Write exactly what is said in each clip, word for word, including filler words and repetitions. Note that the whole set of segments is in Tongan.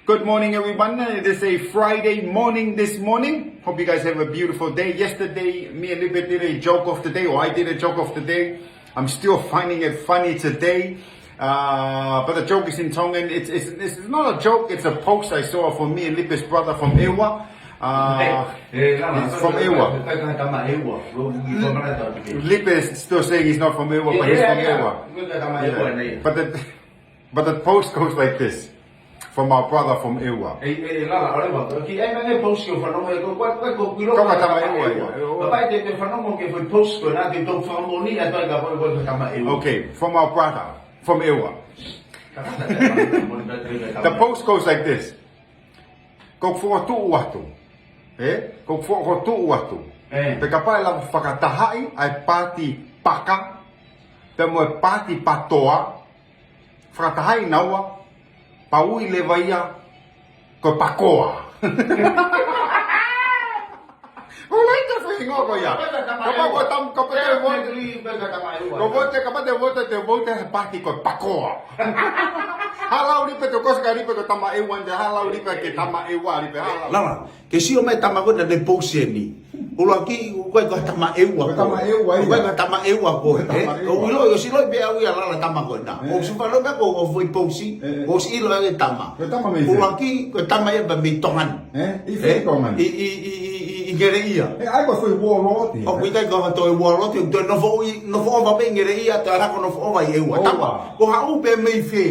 Good morning, everyone. It is a Friday morning this morning. Hope you guys have a beautiful day. Yesterday, me and Lipe did a joke of the day, or I did a joke of the day. I'm still finding it funny today. Uh, but the joke is in Tongan. It's, it's, it's not a joke. It's a post I saw from me and Lipe's brother from ʻEua. Uh, it's from ʻEua. Lipe is still saying he's not from ʻEua, but he's from ʻEua. But the, but the post goes like this, from our brother from ʻEua. Okay, from our brother from ʻEua. The post goes like this. Ko e foʻi tuʻu atu. Eh? Ko e foʻi tuʻu atu. Pea kapau ʻe lava fakatahaʻi ʻa e paati paka pea mo e paati patoa, fakatahaʻi naua, pea ui leva ia ko e pakoa. ʻOku lahi e foʻi hingoa ko ia. Kapau ko e tam-, kapau te vo-, ko e vote, kapau te vote, te vote he paati ko e pakoa. Hala ʻo Lipe, te u kosi kia Lipe ko e tama ʻEua, te hala ʻo Lipe ke tama ʻEua, Lipe hala. Lala, ke sio mai e tama ko ena ne post eni. ʻUluaki, ʻoku ʻikai ko ha tama ʻEua koe. Ko e tama ʻEua ia. ʻOku ʻikai ko ha tama ʻEua koe, eh? Ko e tama ʻEua. ʻOku ʻilo, ʻosi ʻilo pē ʻe au ia, Lala, tama ko ena. ʻOku ou sio fakaʻilo pē ko e foʻi post, ʻosi ʻilo e tama. Ko e tama mei fē? ʻUluaki, ko e tama ia pē mei Tonga ni. Eh? ʻI fē Tonga ni? ʻI, ʻi, ʻi, ʻi, ʻi, ʻi Ngeleʻia. ʻE, ʻai ko e foʻi uolooti, eh? ʻOku ʻikai ko ha toe uolooti, ʻoku toe nofo ʻi, nofo ʻova pē ʻi Ngeleʻia, toe ʻalu hake ʻo nofo ʻova ʻi ʻEua. Tama, ko haʻu pē mei fē?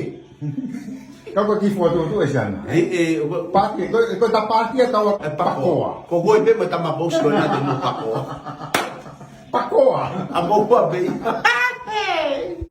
Ka ko e kiʻi foʻi tuʻutuʻu ʻe Siana. ʻE, ʻe, ko e paati, ko e, ko e ta paati ʻa taua ʻe pakoa. Pakoa. Ko koe pē mo e tama post ko ena te mo pakoa. Pakoa. ʻA mo ua pē.